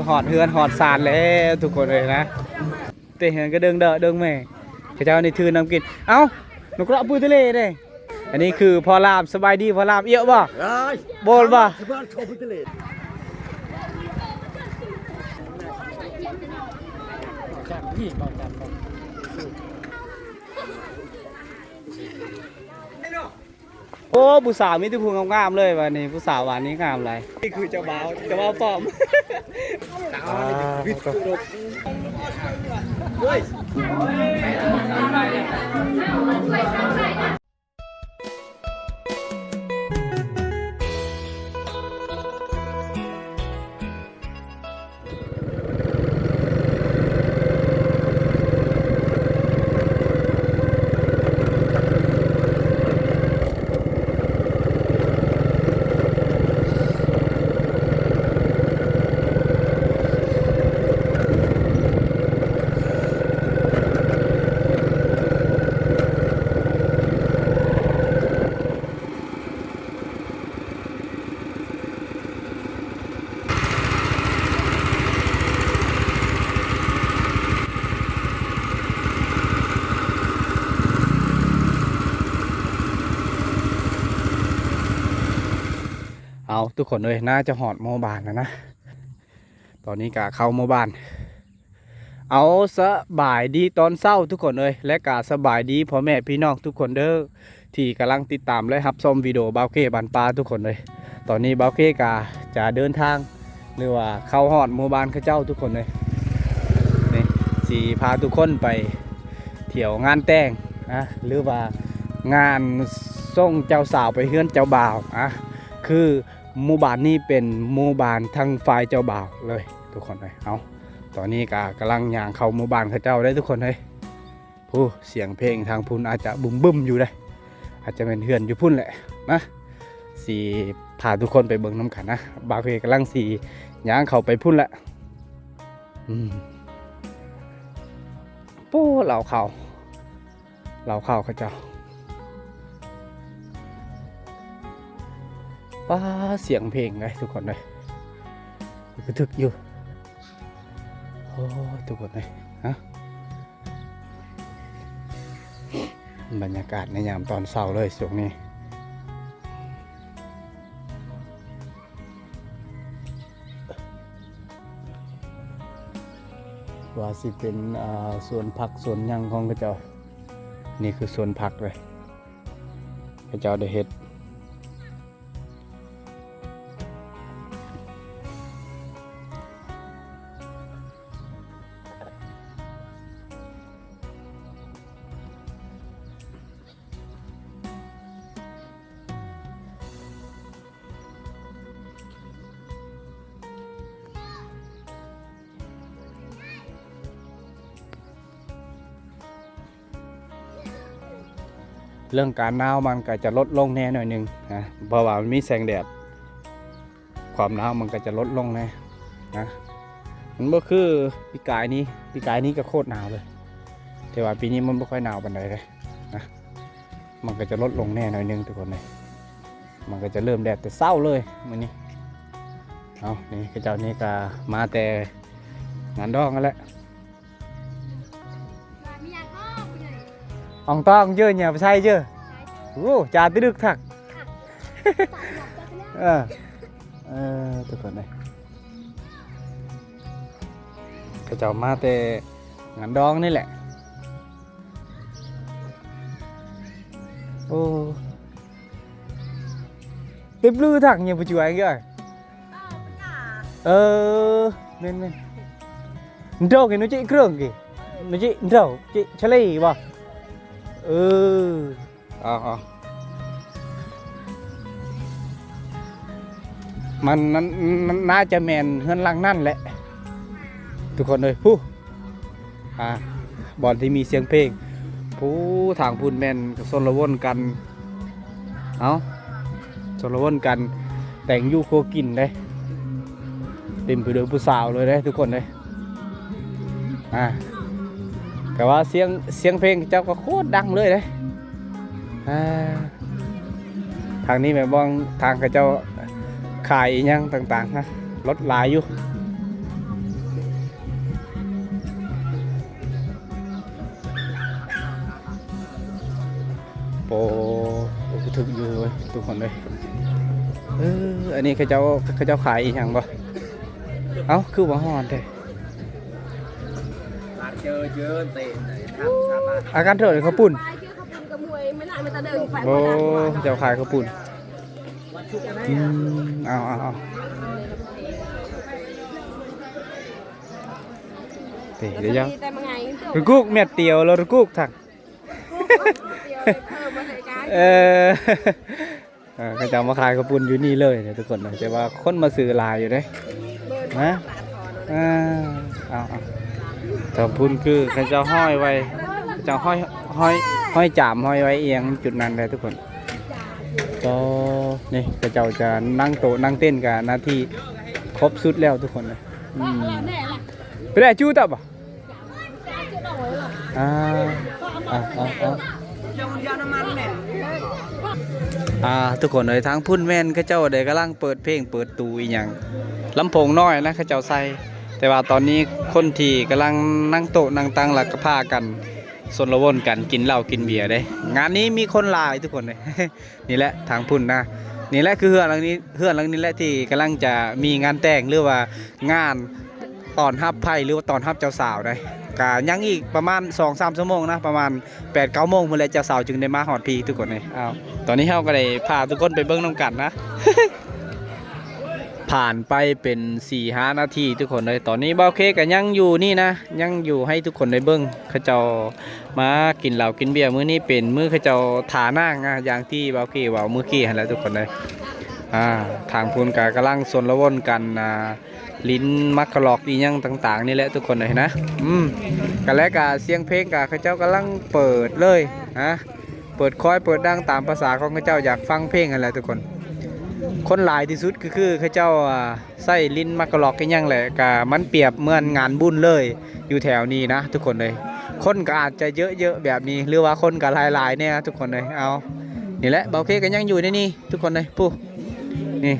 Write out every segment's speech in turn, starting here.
ຮອດເຮືອນຮອດຊານແລ້ວທຸກຄົນເອີຍນະ. ແຕ່ເຮືອນກໍເດິງເດີເດິງແມ່ ເຂົາເຈົ້ານີ້ຖືນ້ຳກິນ. ເອົ້າ ນົກກະເລາະປູທະເລເດ້. ອັນນີ້ຄືພໍ່ລາມ. ສະບາຍດີພໍ່ລາມ. ເອື້ອຍບໍ່? ໂບນບໍ່? ໂອ້ ຜູ້ສາວມີແຕ່ຜູ້ງາມໆເລີຍ. ບາດນີ້ຜູ້ສາວບາດນີ້ງາມຫຼາຍ. ນີ້ຄືເຈົ້າບ່າວ ເຈົ້າບ່າວປອມ. ເອົາ ທຸກຄົນເອີຍ ໜ້າຈະຮອດໝູ່ບ້ານແລ້ວນະ. ຕອນນີ້ກະເຂົ້າໝູ່ບ້ານ. ເອົາ ສະບາຍດີຕອນເຊົ້າທຸກຄົນເອີຍ ແລະກະສະບາຍດີພໍ່ແມ່ພີ່ນ້ອງທຸກຄົນເດີ ທີ່ກຳລັງຕິດຕາມ ແລະ ຮັບຊົມວິດີໂອບ່າວເຄບ້ານປ່າທຸກຄົນເອີຍ. ຕອນນີ້ບ່າວເຄກະຈະເດີນທາງ ຫຼືວ່າເຂົ້າຮອດໝູ່ບ້ານເຂົາເຈົ້າທຸກຄົນເອີຍ. ນີ້ ຊິພາທຸກຄົນໄປທ່ຽວງານແຕ່ງນະ ຫຼືວ່າງານສົ່ງເຈົ້າສາວໄປເຮືອນເຈົ້າບ່າວນະ. ຄືໝູ່ບ້ານນີ້ເປັນໝູ່ບ້ານທາງຝ່າຍເຈົ້າບ່າວເລີຍທຸກຄົນເອີຍ. ເອົາ ຕອນນີ້ກະກຳລັງຍ່າງເຂົ້າໝູ່ບ້ານເຂົາເຈົ້າເດ້ທຸກຄົນເອີຍ. ຜູ້ ສຽງເພງທາງພຸ້ນອາດຈະບຶ້ມໆຢູ່ເດ້ ອາດຈະແມ່ນເຮືອນຢູ່ພຸ້ນແຫຼະນະ. ຊິພາທຸກຄົນໄປເບິ່ງນຳກັນນະ. ບ່າວເຄກຳລັງຊິຍ່າງເຂົ້າໄປພຸ້ນແຫຼະ. ອືມ ໂອ້ ເລົ່າເຂົ້າ ເລົ່າເຂົ້າເຂົາເຈົ້າ. ປ້າ ສຽງເພງເດ້ທຸກຄົນເດ້ ກະທຶກຢູ່. ໂອ້ ທຸກຄົນເອີຍ ຮະ ບັນຍາກາດໃນຍາມຕອນເຊົ້າເລີຍຊ່ວງນີ້. ວ່າຊິເປັນ ອ່າ ສວນຜັກສວນຫຍັງຂອງເຂົາເຈົ້າ. ນີ້ຄືສວນຜັກເລີຍ ເຂົາເຈົ້າໄດ້ເຮັດ. ເລື່ອງການໜາວມັນກະຈະລົດລົງແດ່ໜ້ອຍໜຶ່ງນະ ເພາະວ່າມັນມີແສງແດດ ຄວາມໜາວມັນກະຈະລົດລົງແດ່ນະ. ມັນບໍ່ຄືປີກາຍນີ້ ປີກາຍນີ້ກະໂຄດໜາວເລີຍ ແຕ່ວ່າປີນີ້ມັນບໍ່ຄ່ອຍໜາວປານໃດເດ້ນະ. ມັນກະຈະລົດລົງແດ່ໜ້ອຍໜຶ່ງທຸກຄົນເອີຍ. ມັນກະຈະເລີ່ມແດດແຕ່ເຊົ້າເລີຍມື້ນີ້. ເອົາ ນີ້ເຂົາເຈົ້ານີ້ກະມາແຕ່ງານດອງຫັ້ນແຫຼະ. ອອງຕອງເຈີ ເຍາະໄປໃສ່ເຈີ. ໂອ້ ຈາດຕຶກທັກ. ເອີ ເອີ ທຸກຄົນເອີຍ ເຂົາເຈົ້າມາແຕ່ງານດອງນີ້ແຫຼະ. ໂອ້ ເຕັມລືທັກ ເຍາະໄປຈວຍເອີຍ. ເອີ ແມ່ນໆ ເຮົາກິນໜູຈິເຄື່ອງກີ້ ໜູຈິເຮົາຈິທະເລບໍ່. ເອີ ເອົາໆ ມັນ ມັນ ມັນໜ້າຈະແມ່ນເຮືອນຫຼັງນັ້ນແຫຼະທຸກຄົນເອີຍ. ຜູ້ ອ່າ ບ່ອນທີ່ມີສຽງເພງ ຜູ້ທາງພຸ້ນແມ່ນຊົນລະວົນກັນ. ເອົ້າ ຊົນລະວົນກັນ ແຕ່ງຢູ່ຄົວກິນເດ້ ເຕັມໄປດ້ວຍຜູ້ສາວເລີຍເດ້ທຸກຄົນເດ້. ອ່າ ກະວ່າສຽງ ສຽງເພງເຈົ້າກະໂຄດດັງເລີຍເດ້. ອ່າ ທາງນີ້ແມ່ນບ່ອນທາງເຂົາເຈົ້າຂາຍອີ່ຫຍັງຕ່າງໆນະ ລົດຫຼາຍຢູ່. ໂອ້ ຖືກຢູ່ເວີຍທຸກຄົນເອີຍ. ເອີ ອັນນີ້ເຂົາເຈົ້າ ເຂົາເຈົ້າຂາຍອີ່ຫຍັງບໍ່? ເອົ້າ ຄືວ່າຮ້ອນແທ້. ອາການເທີເຂົ້າປຸ້ນ. ໂອ້ ເຂົາເຈົ້າຂາຍເຂົ້າປຸ້ນ. ອືມ ເອົາ ເອົາ ເອົາ ເອີ ດຽວ ດຽວ ດຽວ ກຸກ ແມ່ຕຽວ ແລ້ວກຸກທັງ ເອີ ເອີ ເຂົາເຈົ້າມາຂາຍເຂົ້າປຸ້ນຢູ່ນີ້ເລີຍເດ້ທຸກຄົນເນາະ ແຕ່ວ່າຄົນມາຊື້ຫຼາຍຢູ່ເດ້ ນະ. ເອີ ເອົາ ເອົາ ເຂົ້າປຸ້ນຄືເຂົາເຈົ້າຫ້ອຍໄວ້ ເຂົາເຈົ້າຫ້ອຍ ຫ້ອຍ ຫ້ອຍຈາມ ຫ້ອຍໄວ້ອີ່ຫຍັງຈຸດນັ້ນແຫຼະທຸກຄົນ. ກໍນີ້ເຂົາເຈົ້າຈະນັ່ງໂຕະນັ່ງເຕັ້ນ ກະໜ້າທີ່ຄົບຊຸດແລ້ວທຸກຄົນເອີຍ. ອືມ ເປັນໄດ ຈູດຕະບໍ່? ອ່າ ອ່າ ອ່າ ອ່າ ອ່າ ທຸກຄົນເອີຍ ທາງພຸ້ນແມ່ນເຂົາເຈົ້າໄດ້ກຳລັງເປີດເພງເປີດຕູອີ່ຫຍັງ ລຳໂພງນ້ອຍນະເຂົາເຈົ້າໃສ່. ແຕ່ວ່າຕອນນີ້ຄົນທີ່ກຳລັງນັ່ງໂຕະນັ່ງຕັ່ງ ແລ້ວກໍພາກັນຊົນລະວົນກັນກິນເຫຼົ້າກິນເບຍເດ້. ງານນີ້ມີຄົນຫຼາຍທຸກຄົນເດ້. ນີ້ແຫຼະທາງພຸ້ນນະ ນີ້ແຫຼະຄືເຮືອນຫຼັງນີ້ ເຮືອນຫຼັງນີ້ແຫຼະທີ່ກຳລັງຈະມີງານແຕ່ງ ຫຼືວ່າງານຕ້ອນຮັບໃພ້ ຫຼືວ່າຕ້ອນຮັບເຈົ້າສາວໄດ໋. ກະຍັງອີກປະມານສອງສາມຊົ່ວໂມງນະ ປະມານແປດເກົ້າໂມງພຸ້ນແຫຼະ ເຈົ້າສາວຈຶ່ງໄດ້ມາຮອດພີ້ທຸກຄົນເອີຍ. ອ້າວ ຕອນນີ້ເຮົາກໍໄດ້ພາທຸກຄົນໄປເບິ່ງນຳກັນນະ. ຜ່ານໄປເປັນສີ່ຫ້ານາທີທຸກຄົນເອີຍ ຕອນນີ້ບ່າວເຄກໍຍັງຢູ່ນີ້ນະ ຍັງຢູ່ໃຫ້ທຸກຄົນໄດ້ເບິ່ງ ເຂົາເຈົ້າມາກິນເຫຼົ້າກິນເບຍ. ມື້ນີ້ເປັນມື້ເຂົາເຈົ້າຖ້ານາງນະ ຢ່າງທີ່ບ່າວເຄເວົ້າມື້ກີ້ຫັ້ນແຫຼະທຸກຄົນເອີຍ. ອ່າ ທາງພຸ້ນກໍກຳລັງຊົນລະວົນກັນ ອ່າ ຫຼິ້ນໝາກກະລອກອີ່ຫຍັງຕ່າງໆນີ້ແຫຼະທຸກຄົນເອີຍນະ. ອືມ ກະແລະກະສຽງເພງກະເຂົາເຈົ້າກຳລັງເປີດເລີຍນະ. ເປີດຄອຍເປີດດັງຕາມພາສາຂອງເຂົາເຈົ້າ ຢາກຟັງເພງຫັ້ນແຫຼະທຸກຄົນ. ຄົນຫຼາຍທີ່ສຸດກໍຄືເຂົາເຈົ້າ ອ່າ ໃຊ້ຫຼິ້ນໝາກກະລອກອີ່ຫຍັງແຫຼະ ກະມັນປຽບເໝືອນງານບຸນເລີຍ ຢູ່ແຖວນີ້ນະທຸກຄົນເອີຍ. ຄົນກໍອາດຈະເຍີະໆແບບນີ້ ຫຼືວ່າຄົນກໍຫຼາຍໆແດ່ທຸກຄົນເອີຍ. ເອົາ ນີ້ແຫຼະ ບ່າວເຄກໍຍັງຢູ່ໃນນີ້ ທຸກຄົນເອີຍ ຜູ້ ນີ້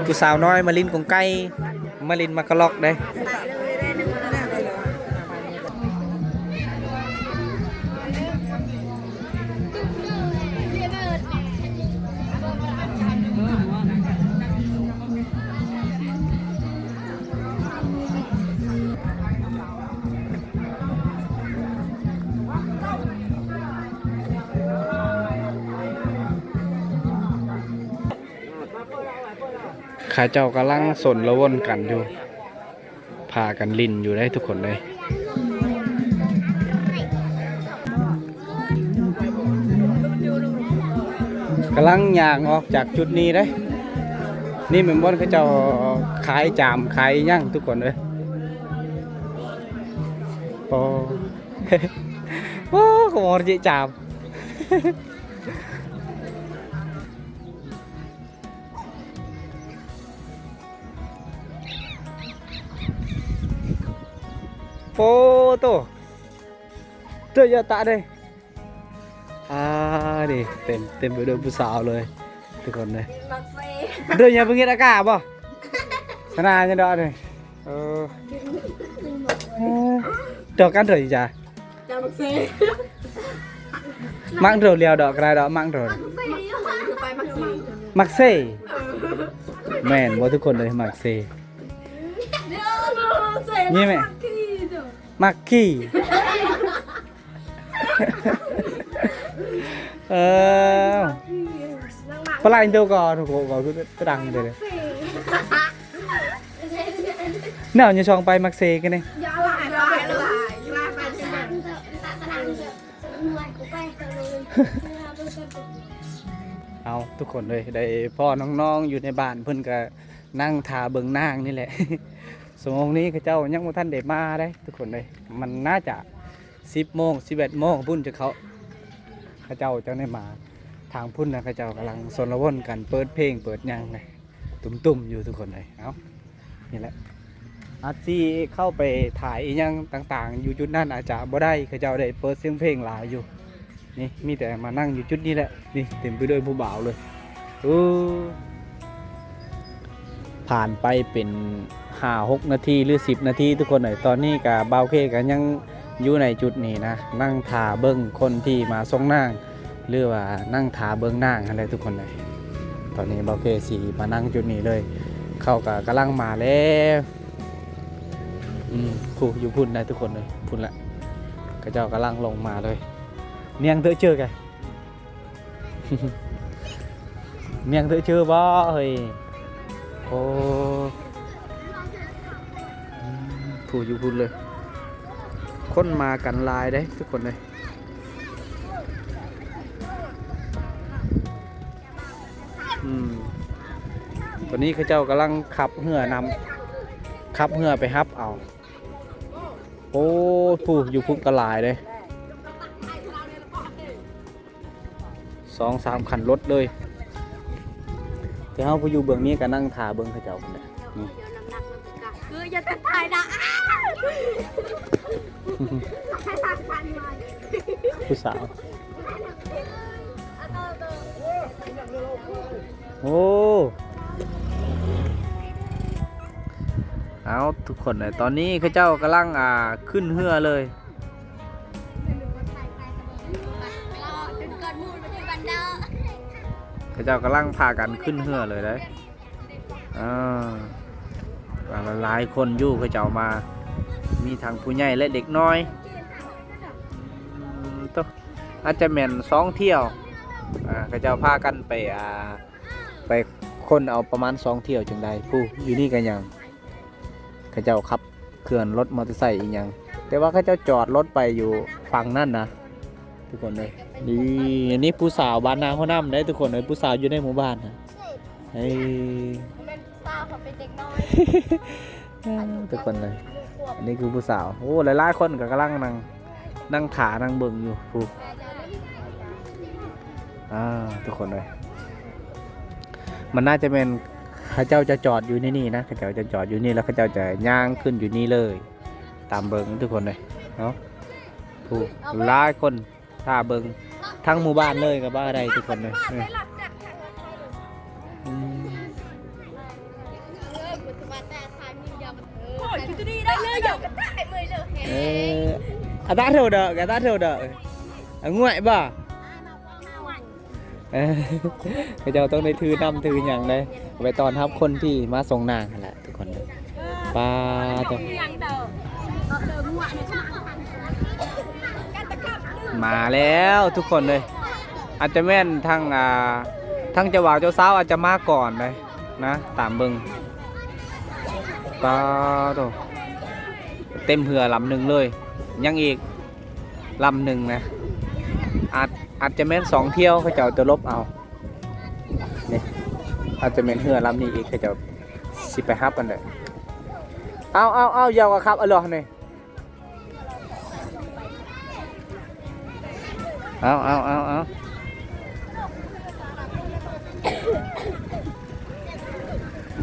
ຜູ້ສາວນ້ອຍມາຫຼິ້ນກົງໄກ່ ມາຫຼິ້ນໝາກກະລອກເດ້. ເຂົາເຈົ້າກຳລັງສົນລະວົນກັນຢູ່ ພາກັນຫຼິ້ນຢູ່ເດ້ທຸກຄົນເອີຍ. ກຳລັງຍ່າງອອກຈາກຈຸດນີ້ເດ້. ນີ້ແມ່ນບ່ອນເຂົາເຈົ້າຂາຍຈາມຂາຍຫຍັງທຸກຄົນເອີຍ. ໂອ້ ໂອ້ ກໍບໍ່ໄດ້ຈາມ. ໂອ້ໂຕ ເດີ ຢ່າຕະເດ້. ອ່າ ນີ້ເຕັມ ເຕັມໄປດ້ວຍຜູ້ສາວເລີຍທຸກຄົນເດ້. ເດີ ຢ່າໄປເຮັດອາກາບໍ່ ຂະໜາດນີ້ດອກນີ້. ເອີ ເອີ ດອກກັນເດີຈ້າ. ຈາ ໝາກເຊ ໝາກໂດດລຽວດອກກະໄດ້ດອກ ໝາກໂດດ ໝາກເຊ ໝາກເຊ ແມ່ນບໍ່ທຸກຄົນເອີຍ ໝາກເຊ. ນີ້ແມ່ ໝາກຂີ້ ເອີ ປະຫຼາຍໂຕກໍ ໂອ້ໂຫ ກໍຄືຕະດັງເດ້. ແນວນີ້ຊ່ອງໄປມັກເຊກັນນີ້ ເອົາ ທຸກຄົນເອີຍ ໄດ້ພໍ້ນ້ອງໆຢູ່ໃນບ້ານ ເພິ່ນກະນັ່ງຖ້າເບິ່ງນາງນີ້ແຫຼະ. ຊົ່ວໂມງນີ້ເຂົາເຈົ້າຍັງບໍ່ທັນໄດ້ມາເດ້ທຸກຄົນເອີຍ ມັນໜ້າຈະສິບໂມງ ສິບເອັດໂມງພຸ້ນ ຈະເຂົາ ເຂົາເຈົ້າຈັ່ງໄດ້ມາ. ທາງພຸ້ນນະ ເຂົາເຈົ້າກຳລັງຊົນລະວົນກັນ ເປີດເພງເປີດຫຍັງນະ ຕຸ້ມໆຢູ່ທຸກຄົນເອີຍ. ເອົ້າ ນີ້ແຫຼະ ອາດຊິເຂົ້າໄປຖ່າຍອີ່ຫຍັງຕ່າງໆຢູ່ຈຸດນັ້ນອາດຈະບໍ່ໄດ້ ເຂົາເຈົ້າໄດ້ເປີດສຽງເພງຫຼາຍຢູ່. ນີ້ມີແຕ່ມານັ່ງຢູ່ຈຸດນີ້ແຫຼະ ນີ້ເຕັມໄປດ້ວຍຜູ້ບ່າວເລີຍ. ໂອ້ ຜ່ານໄປເປັນຫ້າຫົກນາທີ ຫຼື ສິບນາທີທຸກຄົນເອີຍ. ຕອນນີ້ກະບ່າວເຄກະຍັງຢູ່ໃນຈຸດນີ້ນະ ນັ່ງຖ້າເບິ່ງຄົນທີ່ມາສົ່ງນາງ ຫຼືວ່ານັ່ງຖ້າເບິ່ງນາງຫັ້ນແຫຼະທຸກຄົນເອີຍ. ຕອນນີ້ບ່າວເຄຊິມານັ່ງຈຸດນີ້ເລີຍ ເຂົາກະກຳລັງມາແລ້ວ. ອືມ ຜູ້ຢູ່ພຸ້ນນະທຸກຄົນເອີຍ ພຸ້ນລະ ເຂົາເຈົ້າກຳລັງລົງມາເລີຍ. ນຽງເຕີເຈີກະ ນຽງເຕີເຈີບໍ່ເຮີ້ຍ? ໂອ້ ອືມ ຜູ້ຢູ່ພຸ້ນເລີຍ ຄົນມາກັນຫຼາຍເດ້ທຸກຄົນເອີຍ. ອືມ ຕອນນີ້ເຂົາເຈົ້າກຳລັງຂັບເຮືອນຳ ຂັບເຮືອໄປຮັບເອົາ. ໂອ້ ຜູ້ຢູ່ພຸ້ນກະຫຼາຍເດ້ ສອງສາມຄັນລົດເລີຍ. ແຕ່ເຮົາຜູ້ຢູ່ເບື້ອງນີ້ກະນັ່ງຖ້າເບິ່ງເຂົາເຈົ້າພຸ້ນແຫຼະ. ນີ້ ຄືຢ່າຖ່າຍນະ ຜູ້ສາວ. ໂອ້ ເອົາທຸກຄົນເອີຍ ຕອນນີ້ເຂົາເຈົ້າກຳລັງ ອ່າ ຂຶ້ນເຮືອເລີຍ ເຂົາເຈົ້າກຳລັງພາກັນຂຶ້ນເຮືອເລີຍເດ້. ເອີ ຫຼາຍໆຄົນຢູ່ ເຂົາເຈົ້າມາ ມີທັງຜູ້ໃຫຍ່ ແລະ ເດັກນ້ອຍ. ອືມ ໂຕ ອາດຈະແມ່ນສອງຖ້ຽວ ອ່າ ເຂົາເຈົ້າພາກັນໄປ ອ່າ ໄປຄົ້ນເອົາປະມານສອງຖ້ຽວຈຶ່ງໄດ້. ຜູ້ຢູ່ນີ້ກະຍັງ ເຂົາເຈົ້າຂັບເຄື່ອນລົດມໍເຕີໄຊອີ່ຫຍັງ ແຕ່ວ່າເຂົາເຈົ້າຈອດລົດໄປຢູ່ຝັ່ງນັ້ນນະ ທຸກຄົນເອີຍ. ນີ້ ອັນນີ້ຜູ້ສາວບ້ານນາຫົວນ້ຳເດ້ທຸກຄົນເອີຍ ຜູ້ສາວຢູ່ໃນໝູ່ບ້ານນະ. ເອີ ແມ່ນຜູ້ສາວ ເຂົາເປັນເດັກນ້ອຍ ເອີ ທຸກຄົນເອີຍ ອັນນີ້ຄືຜູ້ສາວ. ໂອ້ ຫຼາຍໆຄົນກະກຳລັງນັ່ງ ນັ່ງຖ້ານັ່ງເບິ່ງຢູ່ພຸ້ນ. ອ່າ ທຸກຄົນເອີຍ ມັນໜ້າຈະແມ່ນເຂົາເຈົ້າຈະຈອດຢູ່ໃນນີ້ນະ ເຂົາເຈົ້າຈະຈອດຢູ່ນີ້ ແລ້ວເຂົາເຈົ້າຈະຍ່າງຂຶ້ນຢູ່ນີ້ເລີຍ ຕາມເບິ່ງທຸກຄົນເອີຍເນາະ. ຜູ້ຫຼາຍຄົນຖ້າເບິ່ງທັງໝູ່ບ້ານເລີຍກະວ່າໄດ້ທຸກຄົນເອີຍ. ອືມ ເອີ ອາຕາໂທດອກ ອາຕາໂທດອກ ອະງວຍບໍ່? ເອີ ເຂົາເຈົ້າຕ້ອງໄດ້ຖືນ້ຳຖືຫຍັງເດ້ ໄປຕ້ອນຮັບຄົນທີ່ມາສົ່ງນາງຫັ້ນແຫຼະທຸກຄົນເອີຍ. ປາໂທ ມາແລ້ວທຸກຄົນເອີຍ. ອາດຈະແມ່ນທັງ ອ່າ ທັງເຈົ້າບ່າວເຈົ້າສາວອາດຈະມາກ່ອນເດ້ນະ ຕາມເບິ່ງ. ປາໂທ ເຕັມເຮືອລຳໜຶ່ງເລີຍ ຍັງອີກ ລຳໜຶ່ງນະ ອາດ ອາດຈະແມ່ນສອງຖ້ຽວ ເຂົາເຈົ້າຈະລົບເອົາ. ນີ້ ອາດຈະແມ່ນເຮືອລຳນີ້ອີກ ເຂົາເຈົ້າຊິໄປຮັບອັນໃດ. ເອົາ ເອົາ ເອົາ ຢ່າວ່າຂັບ ເອົາລະນີ້ ເອົາ ເອົາ ເອົາ ເອົາ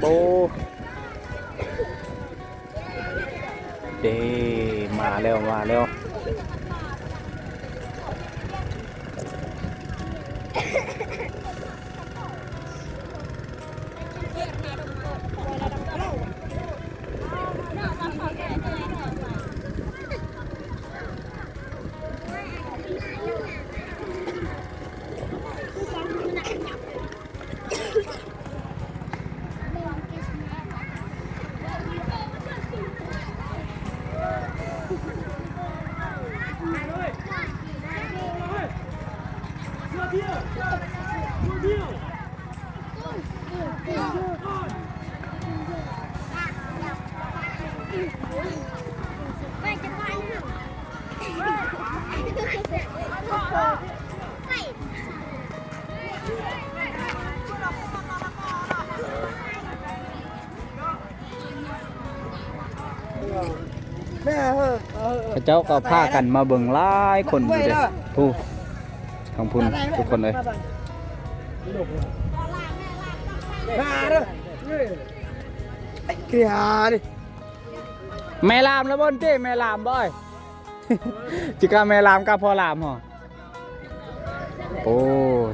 ໂອ້. ເດ້ ມາແລ້ວ ມາແລ້ວ. ເຂົາເຈົ້າກໍພາກັນມາເບິ່ງຫຼາຍຄົນຢູ່ເດ້ ຜູ້ ທາງພຸ້ນທຸກຄົນເອີຍ. ມາເດີ ເກຍນີ້. ແມ່ລາມລະບໍ່ຕິ ແມ່ລາມບໍ່ເອີຍ ຈິກະແມ່ລາມກັບພໍ່ລາມເຮົາ. ໂອ້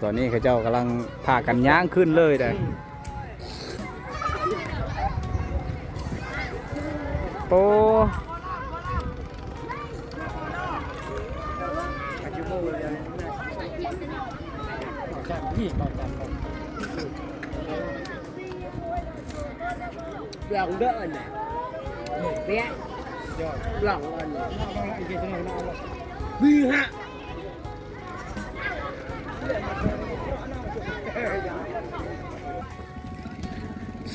ຕອນນີ້ເຂົາເຈົ້າກຳລັງພາກັນຍ່າງຂຶ້ນເລີຍເດ້. ໂອ້ ລອງເດີອັນນີ້ ເປັນ ລອງອັນນີ້ ມີຮະ.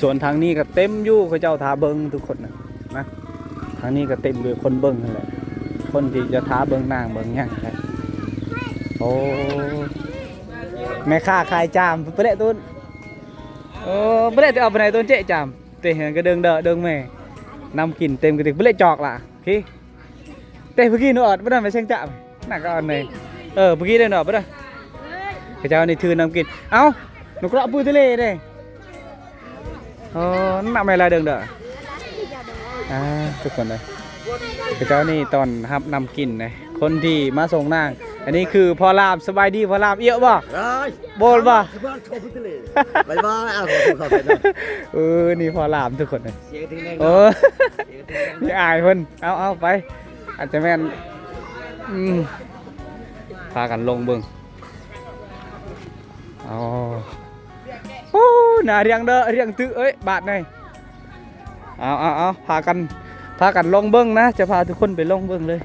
ສວນທາງນີ້ກໍເຕັມຢູ່ ເຂົາເຈົ້າຖ້າເບິ່ງທຸກຄົນນະ ນະ ທາງນີ້ກໍເຕັມດ້ວຍຄົນເບິ່ງຫັ້ນແຫຼະ ຄົນທີ່ຈະຖ້າເບິ່ງນາງເບິ່ງຫຍັງແຫຼະ. ໂອ້ ແມ່ຄ້າຂາຍຈາມ ໄປແຫຼະຕູນ. ເອີ ບໍ່ໄດ້ແຕ່ເອົາໄປໃນໂຕນເຈະຈາມ ເຕະເຮືອນກະເດິງເດີເດີງແມ່ ນຳກິນເຕັມກະຕິກ ບໍ່ໄດ້ຈອກລະ ໂອເຄ ເຕະຜູ້ກີ້ໜູອອດ ບໍ່ໄດ້ໄປເຊັງຈະ ໜ້າກະອ່ອນເລີຍ. ເອີ ຜູ້ກີ້ໄດ້ໜູອອດ ບໍ່ໄດ້ ເຂົາເຈົ້ານີ້ຖືນຳກິນ. ເອົ້າ ນົກເກາະປູທະເລເດ້. ອໍ ນຳແມ່ລາຍເດີງເດີ ອ່າ ທຸກຄົນເອີຍ ເຂົາເຈົ້ານີ້ຕ້ອນຮັບນຳກິນເດ້ ຄົນທີ່ມາສົ່ງນາງ. ອັນນີ້ຄືພໍ່ລາມ ສະບາຍດີພໍ່ລາມ ເອື້ອຍບໍ່? ໂບນບໍ່? ບາຍບາຍ ເອົາ ເອີ ນີ້ພໍ່ລາມທຸກຄົນເອີຍ. ໂອ້ ມີອາຍເພິ່ນ ເອົາ ເອົາໄປ ອາດຈະແມ່ນ ອືມ ພາກັນລົງເບິ່ງ. ອໍ ໂອ້ ໜ້າຮຽງເດີ ຮຽງຕຶເອີຍ ບາດນີ້. ເອົາ ເອົາ ເອົາ ພາກັນ ພາກັນລົງເບິ່ງນະ ຈະພາທຸກຄົນໄປລົງເບິ່ງເລີຍ.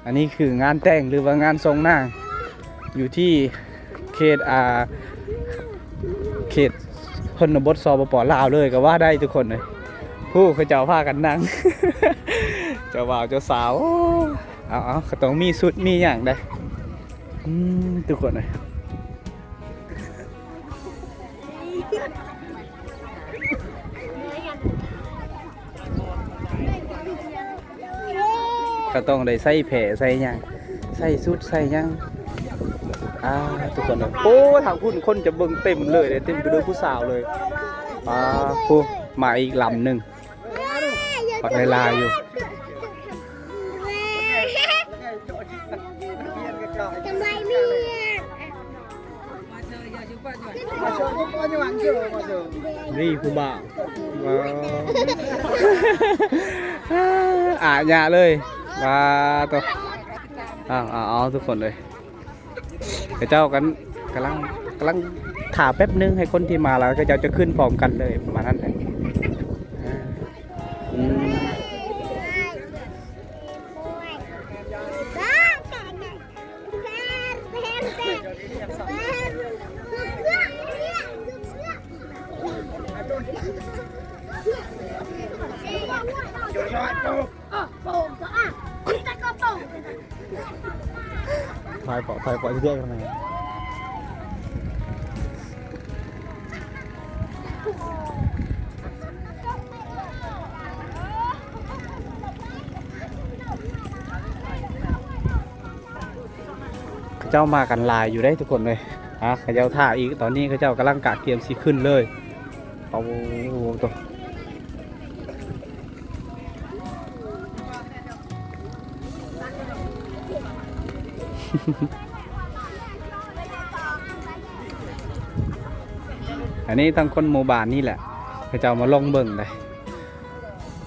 ອັນນີ້ຄືງານແຕ່ງ ຫຼືວ່າງານສົ່ງນາງ ຢູ່ທີ່ເຂດ ອ່າ ເຂດຊົນນະບົດ ສປປ ລາວ ເລີຍກໍວ່າໄດ້ທຸກຄົນເອີຍ. ຜູ້ເຂົາເຈົ້າພາກັນນັ່ງ ເຈົ້າບ່າວເຈົ້າສາວ ໂອ້ ເອົາ ເອົາ ກໍຕ້ອງມີຊຸດມີຫຍັງເດ້ ອືມ ທຸກຄົນເອີຍ. ກໍຕ້ອງໄດ້ໃສ່ແພໃສ່ຫຍັງ ໃສ່ຊຸດໃສ່ຫຍັງ ອ່າ ທຸກຄົນເອີຍ. ໂອ້ ທາງພຸ້ນຄົນຈະເບິ່ງເຕັມເລີຍເດ້ ເຕັມໄປດ້ວຍຜູ້ສາວເລີຍ. ອ່າ ໂອ້ ມາອີກລຳໜຶ່ງ ບັກຫຼາຍໆຢູ່. ນີ້ຜູ້ບ່າວ ວ້າວ ອາຍະເລີຍ ວ້າໂຕ. ເອົາໆໆ ທຸກຄົນເອີຍ ເຂົາເຈົ້າກັນ ກຳລັງ ກຳລັງຖ້າແປັບໜຶ່ງ ໃຫ້ຄົນທີ່ມາແລ້ວ ເຂົາເຈົ້າຈະຂຶ້ນພ້ອມກັນເລີຍ ປະມານນັ້ນແຫຼະ. ອາ ອືມ ຖ່າຍເກາະ ຖ່າຍເກາະຊິແຍກກັນນະ. ເຂົາເຈົ້າມາກັນຫຼາຍຢູ່ເດ້ທຸກຄົນເອີຍ. ອ່າ ເຂົາເຈົ້າຖ້າອີກ ຕອນນີ້ເຂົາເຈົ້າກຳລັງກະກຽມຊິຂຶ້ນເລີຍ. ໂອ້ໂຕ ອັນນີ້ທັງຄົນໝູ່ບ້ານນີ້ແຫຼະ ເຂົາເຈົ້າມາລົງເບິ່ງເດ້.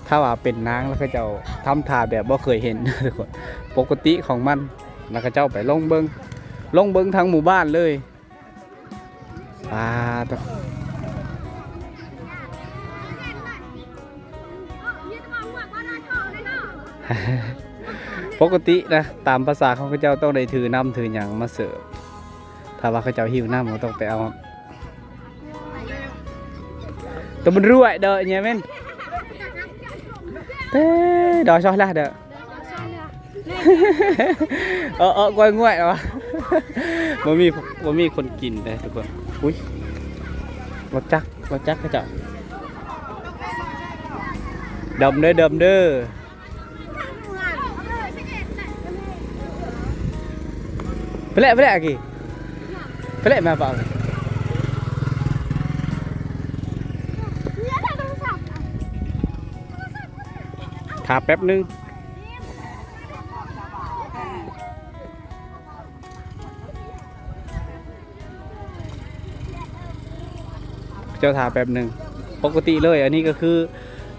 ຖ້າວ່າເປັນນາງແລ້ວເຂົາເຈົ້າທຳທ່າແບບບໍ່ເຄີຍເຫັນທຸກຄົນ ປົກກະຕິຂອງມັນ ແລ້ວເຂົາເຈົ້າໄປລົງເບິ່ງ ລົງເບິ່ງທັງໝູ່ບ້ານເລີຍ. ປາໂຕ ປົກກະຕິນະ ຕາມພາສາຂອງເຂົາເຈົ້າຕ້ອງໄດ້ຖືນ້ຳຖືຫຍັງມາເສີບ. ຖ້າວ່າເຂົາເຈົ້າຫິວນ້ຳ ກໍຕ້ອງໄປເອົາ. ຕະບຸນລວຍເດີ ເຍເມັນ ເອີ ດອຍຊອຍລະເດີ. ເອີ ເອີ ກ້ອຍງວຍເອົາ ບໍ່ມີ ບໍ່ມີຄົນກິນເດ້ທຸກຄົນ. ອຸ້ຍ ລົດຈັກ ລົດຈັກເຂົາເຈົ້າ ດຳເດີ ດຳເດີ. ໄປແຫຼະ ໄປແຫຼະ ອາກີ ໄປແຫຼະ ແມ່ປາ. ຖ້າແປັບໜຶ່ງ ເຈົ້າຖ້າແປັບໜຶ່ງ ປົກກະຕິເລີຍ. ອັນນີ້ກໍຄື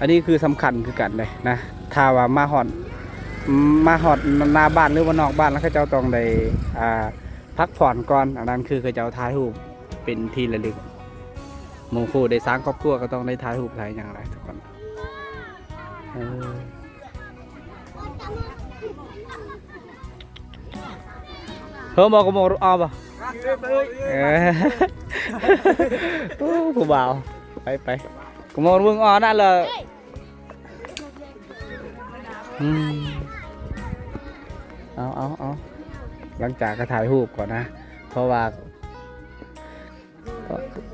ອັນນີ້ຄືສຳຄັນຄືກັນເດ້ນະ. ຖ້າວ່າມາຮອດ ມາຮອດໜ້າບ້ານ ຫຼືວ່ານອກບ້ານ ແລ້ວເຂົາເຈົ້າຕ້ອງໄດ້ ອ່າ ພັກຜ່ອນກ່ອນ. ອັນນັ້ນຄືເຂົາເຈົ້າຖ່າຍຮູບເປັນທີ່ລະລຶກ. ໝູ່ຄູ່ໄດ້ສ້າງຄອບຄົວກໍຕ້ອງໄດ້ຖ່າຍຮູບຖ່າຍຫຍັງແຫຼະທຸກຄົນ. ເອີ ເຮີ ບໍ່ກະໂມ ເອົາບໍ່? ເອີ ໂອ້ ຜູ້ບ່າວ ໄປ ໄປ ກະໂມ ເບິ່ງ ເອົານັ້ນເລີຍ. ອືມ ເອົາ ເອົາ ເອົາ ຫຼັງຈາກກໍຖ່າຍຮູບກ່ອນນະ ເພາະວ່າ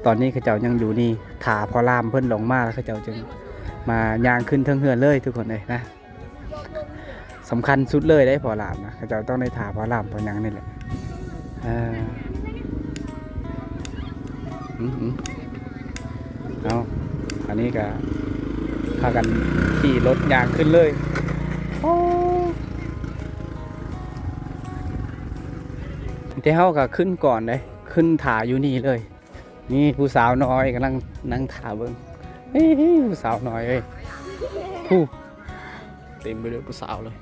ຕອນນີ້ເຂົາເຈົ້າຍັງຢູ່ນີ້ ຖ້າພໍ່ຫຼາມເພິ່ນລົງມາ ແລ້ວເຂົາເຈົ້າຈຶ່ງມາຍ່າງຂຶ້ນເທິງເຮືອນເລີຍ ທຸກຄົນເອີຍນະ. ສຳຄັນສຸດເລີຍເດ້ພໍ່ຫຼາມນະ ເຂົາເຈົ້າຕ້ອງໄດ້ຖ້າພໍ່ຫຼາມ ພໍ່ຫຍັງນີ້ແຫຼະ. ເອີ ອືມ ເອົາ ອັນນີ້ກໍພາກັນຂີ່ລົດຍ່າງຂຶ້ນເລີຍ. ໂອ້ ແຕ່ເຮົາກໍຂຶ້ນກ່ອນເດ້ ຂຶ້ນຖ້າຢູ່ນີ້ເລີຍ. ນີ້ຜູ້ສາວນ້ອຍກຳລັງນັ່ງຖ້າເບິ່ງ. ເອີ ຜູ້ສາວນ້ອຍເອີຍ ຜູ້ ເຕັມໄປດ້ວຍຜູ້ສາວເລີຍ.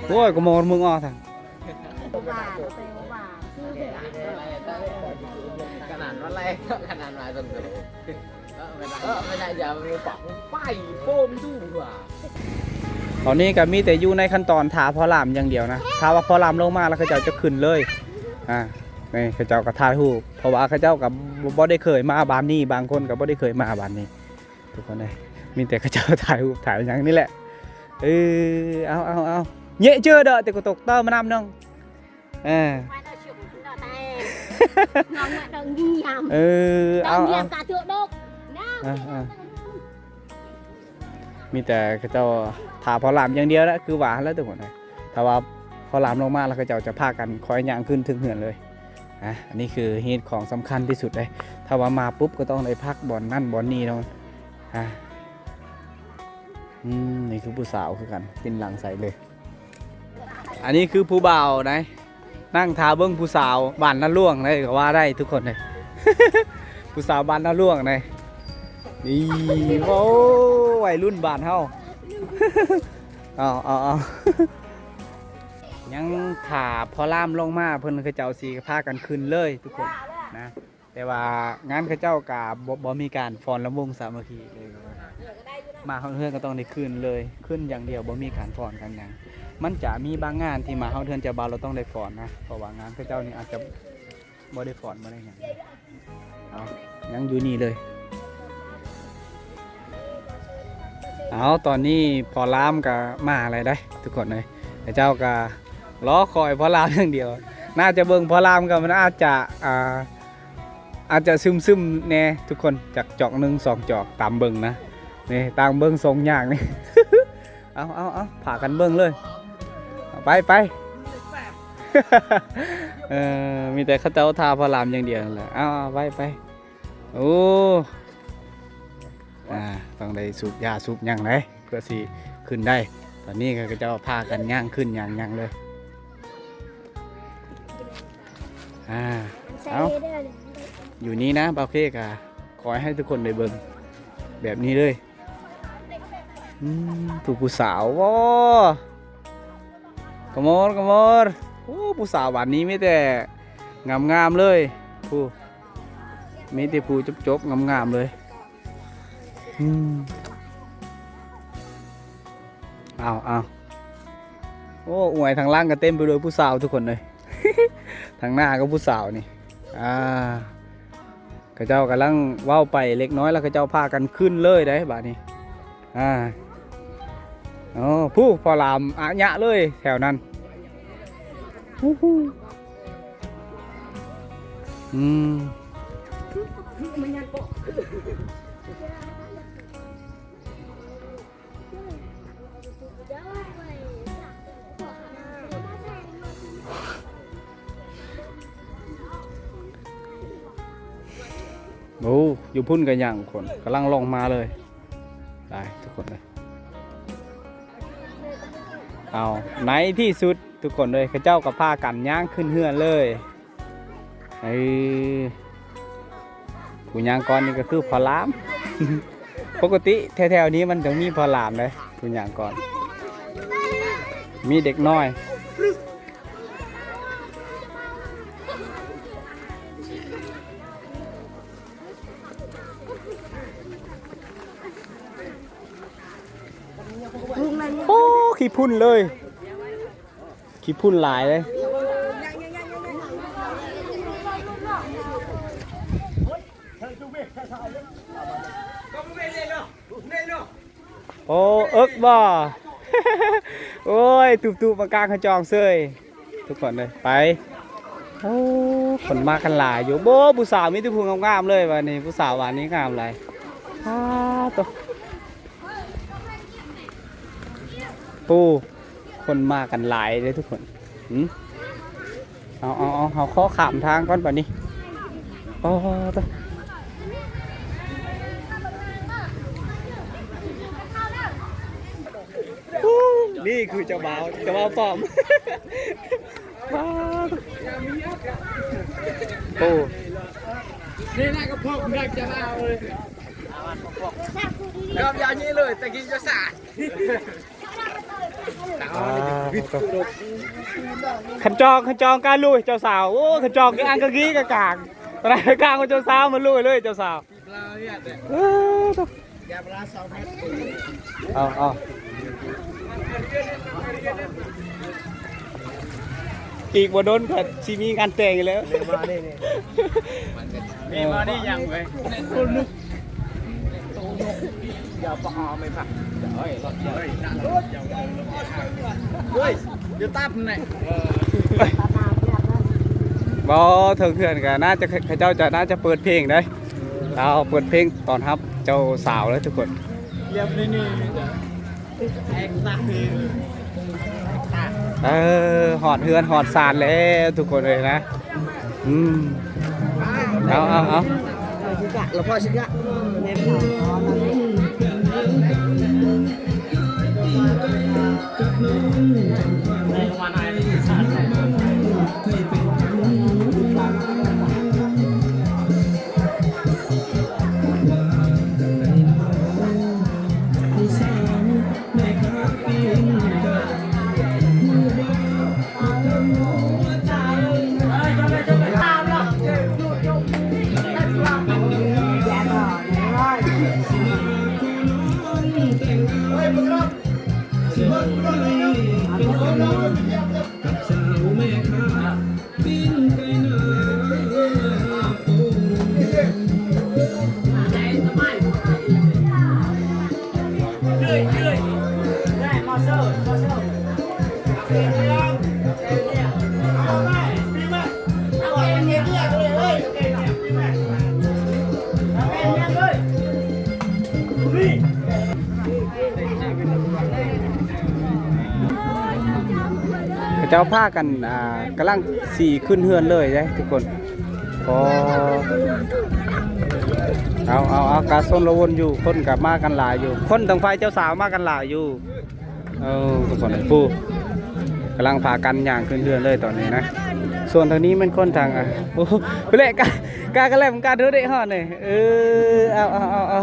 ໂອ້ຍ ກະໂມ ມຶງອອກທາງ ຂະໜາດວ່າແລງ ຂະໜາດວ່າ ເອີ ໄປໄດ້ຢ່າມີປາກໄປໂປ້ມດູວ່າ. ຕອນນີ້ກໍມີແຕ່ຢູ່ໃນຂັ້ນຕອນຖ້າພໍ່ຫຼາມຢ່າງດຽວນະ. ຖ້າວ່າພໍ່ຫຼາມລົງມາແລ້ວ ເຂົາເຈົ້າຈະຂຶ້ນເລີຍ. ອ່າ ນີ້ເຂົາເຈົ້າກໍຖ່າຍຮູບ ເພາະວ່າເຂົາເຈົ້າກໍບໍ່ ບໍ່ໄດ້ເຄີຍມາບ້ານນີ້ ບາງຄົນກໍບໍ່ໄດ້ເຄີຍມາບ້ານນີ້ ທຸກຄົນເອີຍ. ມີແຕ່ເຂົາເຈົ້າຖ່າຍຮູບຖ່າຍຫຍັງນີ້ແຫຼະ. ເອີ ເອົາ ເອົາ ເອົາ ເຍະເຈີເດີ ແຕ່ກໍຕົກເຕີມານຳໜຶ່ງ. ເອີ ເອີ ເອົາ ເອົາ ເອີ ເອີ ມີແຕ່ເຂົາເຈົ້າຖ້າພໍ່ຫຼາມຢ່າງດຽວແຫຼະ ຄືວ່າຫັ້ນແຫຼະທຸກຄົນເອີຍ. ຖ້າວ່າພໍ່ຫຼາມລົງມາແລ້ວ ເຂົາເຈົ້າຈະພາກັນຄ່ອຍຍ່າງຂຶ້ນເທິງເຮືອນເລີຍ. ອ່າ ອັນນີ້ຄືຮີດຂອງສຳຄັນທີ່ສຸດເດ້. ຖ້າວ່າມາປຸບກໍຕ້ອງໄດ້ພັກບ່ອນນັ້ນບ່ອນນີ້ເນາະ. ອ່າ ອືມ ນີ້ຄືຜູ້ສາວຄືກັນ ຕີນຫຼັງໃສເລີຍ. ອັນນີ້ຄືຜູ້ບ່າວໃດ ນັ່ງຖ້າເບິ່ງຜູ້ສາວບ້ານນາຫຼວງໃດ ກໍວ່າໄດ້ທຸກຄົນເອີຍ. ຜູ້ສາວບ້ານນາຫຼວງໃດ ນີ້ ໂອ້ ໄວລຸ້ນບ້ານເຮົາ. ເອົາ ເອົາ ເອົາ ຍັງຖ້າພໍ່ຫຼາມລົງມາ ເພິ່ນເຂົາເຈົ້າຊິພາກັນຂຶ້ນເລີຍທຸກຄົນນະ. ແຕ່ວ່າງານເຂົາເຈົ້າກະບໍ່ ບໍ່ມີການຟ້ອນລຳວົງສາມັກຄີເລີຍ. ມາຮອດເຮືອນກໍຕ້ອງໄດ້ຂຶ້ນເລີຍ ຂຶ້ນຢ່າງດຽວ ບໍ່ມີການຟ້ອນກັນຫຍັງ. ມັນຈະມີບາງງານທີ່ມາຮອດເຮືອນເຈົ້າບ່າວ ເຮົາຕ້ອງໄດ້ຟ້ອນນະ ເພາະວ່າງານເຂົາເຈົ້ານີ້ອາດຈະບໍ່ໄດ້ຟ້ອນ ບໍ່ໄດ້ຫຍັງ. ເອົາ ຍັງຢູ່ນີ້ເລີຍ. ເອົາ ຕອນນີ້ພໍ່ຫຼາມກໍມາແລ້ວເດ້ທຸກຄົນເອີຍ. ເຂົາເຈົ້າກໍລໍຄອຍພໍ່ຫຼາມຢ່າງດຽວ. ໜ້າຈະເບິ່ງພໍ່ຫຼາມກໍມັນອາດຈະ ອ່າ ອາດຈະຊຶມໆແດ່ທຸກຄົນ ຈັກຈອກໜຶ່ງສອງຈອກ ຕາມເບິ່ງນະ. ນີ້ ຕາມເບິ່ງຊົງຍ່າງນີ້. ເອົາ ເອົາ ເອົາ ພາກັນເບິ່ງເລີຍ. ໄປ ໄປ ເອີ ມີແຕ່ເຂົາເຈົ້າຖ້າພໍ່ຫຼາມຢ່າງດຽວນັ້ນແຫຼະ. ເອົາ ເອົາ ໄປ ໄປ. ໂອ້ ອ່າ ຕ້ອງໄດ້ສູບຢາສູບຫຍັງເດ້ ເພື່ອຊິຂຶ້ນໄດ້. ຕອນນີ້ເຂົາເຈົ້າພາກັນຍ່າງຂຶ້ນຍ່າງຫຍັງເລີຍ. ອ່າ ເອົາ ຢູ່ນີ້ນະ ບ່າວເຄກະຂໍໃຫ້ທຸກຄົນໄດ້ເບິ່ງແບບນີ້ເລີຍ. ອືມ ຜູ້ ຜູ້ສາວ ໂອ້ ກະໂມດ ກະໂມດ. ໂອ້ ຜູ້ສາວບ້ານນີ້ມີແຕ່ງາມໆເລີຍ ຜູ້ ມີແຕ່ຜູ້ຈົບໆງາມໆເລີຍ. ອືມ ເອົາ ເອົາ ໂອ້ ອວຍທາງຫຼັງກໍເຕັມໄປດ້ວຍຜູ້ສາວທຸກຄົນເລີຍ. ທາງໜ້າກໍຜູ້ສາວນີ້ ອ່າ ເຂົາເຈົ້າກຳລັງເວົ້າໄປເລັກນ້ອຍ ແລ້ວເຂົາເຈົ້າພາກັນຂຶ້ນເລີຍເດ້ບາດນີ້. ອ່າ ໂອ້ ຜູ້ພໍ່ຫຼາມອະຍະເລີຍແຖວນັ້ນ. ອືມ. ໂອ້ ຢູ່ພຸ້ນກໍຍັງຄົນກຳລັງລ່ອງມາເລີຍ ໄປທຸກຄົນເອີຍ. ເອົາ ໃນທີ່ສຸດທຸກຄົນເອີຍ ເຂົາເຈົ້າກໍພາກັນຍ່າງຂຶ້ນເຮືອນເລີຍ. ເອີ ຜູ້ຍ່າງກ່ອນນີ້ກໍຄືພໍ່ຫຼາມ ປົກກະຕິແຖວໆນີ້ມັນຕ້ອງມີພໍ່ຫຼາມເດ້ ຜູ້ຍ່າງກ່ອນ ມີເດັກນ້ອຍ. ໂອ້ ຂີ້ຝຸ່ນເລີຍ ຂີ້ຝຸ່ນຫຼາຍເລີຍ. ໂອ້ ເອິກບໍ່ ໂອ້ຍ ຕຸບໆມາກາງຂະຈອງເສີຍ ທຸກຄົນເອີຍ ໄປ. ໂອ້ ຄົນມາກັນຫຼາຍຢູ່ ໂອ້ ຜູ້ສາວມີແຕ່ຜູ້ງາມໆເລີຍ ບາດນີ້ຜູ້ສາວບາດນີ້ງາມຫຼາຍ. ອ້າໂຕ ໂອ້ ຄົນມາກັນຫຼາຍເດ້ທຸກຄົນ. ຫື ເອົາ ເອົາ ເອົາ ເຮົາຂໍຂ້າມທາງກ່ອນບາດນີ້. ໂອ້ໂຕ ນີ້ຄືເຈົ້າບ່າວ ເຈົ້າບ່າວປອມ. ວ້າວ ໂອ້ ນີ້ນະກະພວກເມືອງຈະລາວເລີຍ ກຳຢ່າງນີ້ເລີຍ ຕະກີ້ຈະສາດ. ອ່າ ຄັນຈອງ ຄັນຈອງກາລຸຍເຈົ້າສາວ ໂອ້ ຄັນຈອງກະອັງກະກີກະກາງ ຕອນນັ້ນກາງເຈົ້າສາວ ມາລຸຍເລີຍເຈົ້າສາວ. ເອີ ເອົາ ເອົາ ອີກບໍ່ດົນກໍຊິມີງານແຕ່ງຢູ່ແລ້ວ. ມີມານີ້ຍັງເວີຍ ຢ່າປະອາໄມພັກ ເຮີ້ຍ ເຮີ້ຍ ຢ່າຕັບແນ່. ບໍ່ ເທິງເຮືອນກໍໜ້າຈະ ເຂົາເຈົ້າຈະໜ້າຈະເປີດເພງເດ້ ລາວເປີດເພງຕ້ອນຮັບເຈົ້າສາວເລີຍທຸກຄົນ. ເອີ ຮອດເຮືອນຮອດຊານແລ້ວທຸກຄົນເອີຍນະ. ອືມ ເອົາ ເອົາ ເອົາ ລະພໍຊິກະ ເຂົາເຈົ້າພາກັນ ອ່າ ກຳລັງຊິຂຶ້ນເຮືອນເລີຍເດ້ທຸກຄົນ. ອໍ ເອົາ ເອົາ ເອົາ ກະຊົນລະວົນຢູ່ ຄົນກະມາກັນຫຼາຍຢູ່ ຄົນທາງຝ່າຍເຈົ້າສາວມາກັນຫຼາຍຢູ່. ເອີ ທຸກຄົນ ຜູ້ ກຳລັງພາກັນຍ່າງຂຶ້ນເຮືອນເລີຍຕອນນີ້ນະ. ສ່ວນທາງນີ້ແມ່ນຄົນທາງ ອ່າ ໂອ້ ເປະກະ ກະກະແລັມກະໂດເດຮອດນີ້. ເອີ ເອົາ ເອົາ ເອົາ ເອົາ